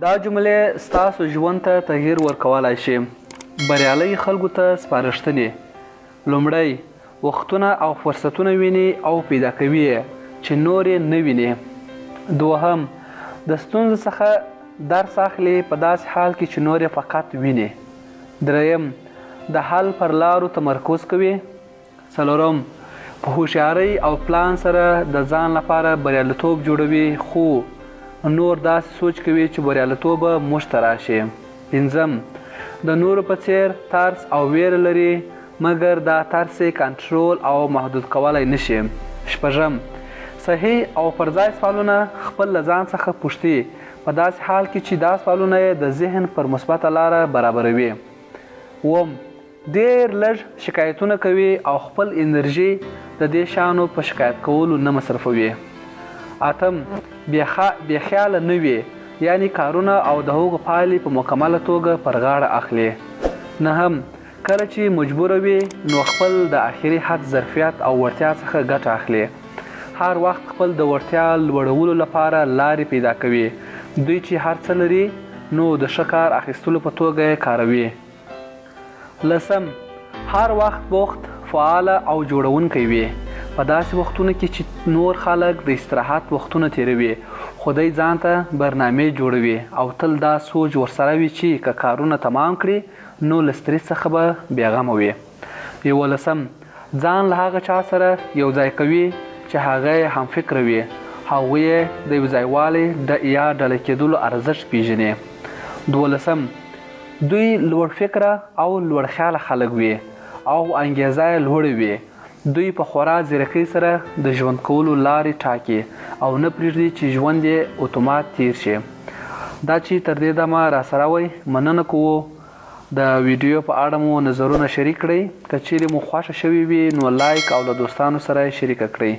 دا جملې ستاسو ژوند ته تغییر ورکولای شي. بریالیو خلکو ته سپارښتنې. لومړی، وختونه او فرصتونه ویني او پیدا کوي یې چې نور یې نه ویني. دوهم، د ستونزو څخه درس اخلي په داسې حال کې چې نور یې فقط ویني. درېیم، د حل پر لارو تمرکز کوي. څلورم، په هوښیارۍ او پلان سره د ځان لپاره بریالیتوب جوړوي، خو نور داسې سوچ کوي چې بریالیتوب به موږ ته راشي. پنځم، د نورو په څېر ترس او وېره لري، مګر دا ترس یې کنټرول او محدود کولای نه شي. شپږم، صحیح او پر ځای سوالونه خپل له ځان څخه پوښتي، په داسې حال کې چې دا سوالونه یې د ذهن پر مثبته لاره برابروي. اووم، ډېر لږ شکایتونه کوي او خپل انرژي د دې شیانو په شکایت کولو نه مصرفوي. اتم، بې خیاله نه وي، یعنې کارونه او د هغو پایلې په مکمله توګه پر غاړه اخلي. نهم، کله چې مجبوره وي، نو خپل د اخري حد ظرفیت او وړتیا څخه ګټه اخلي. هر وخت خپل د وړتیا لوړولو لپاره لارې پیدا کوي. دوی چې هر څه لري، نو د ښه کار اخیستلو په توګه یې کاروي. لسم، هر وخت بوخت، فعاله او جوړونکی وي. په داسې وختونو کې چې نور خلک د استراحت وختونه تېروي، خو دی ځان ته برنامې جوړوي او تل دا سوچ ورسره وي چې که کارونه تمام کړي، نو له سترس څخه به بې غمه وي. یوولسم، ځان له هغه چا سره یو ځای کوي چې هغه یې همفکره وي، هغوی یې د یوځایوالي یا ډله کېدلو ارزښت پېژني. دوولسم، دوی لوړ فکره او لوړ خیاله خلک وي او انګېزه یې لوړه وي. دوی په خورا ځیرکۍ سره د ژوند کولو لارې ټاکي او نه پرېږدي چې ژوند یې اتومات تېر شي. دا چې تر دې دمه راسره وئ، مننه کوو. د ویډیو په اړه مو نظرونه شریک کړئ. که چېرې مو خوښه شوې وي، نو لایک او له دوستانو سره یې شریکه کړئ.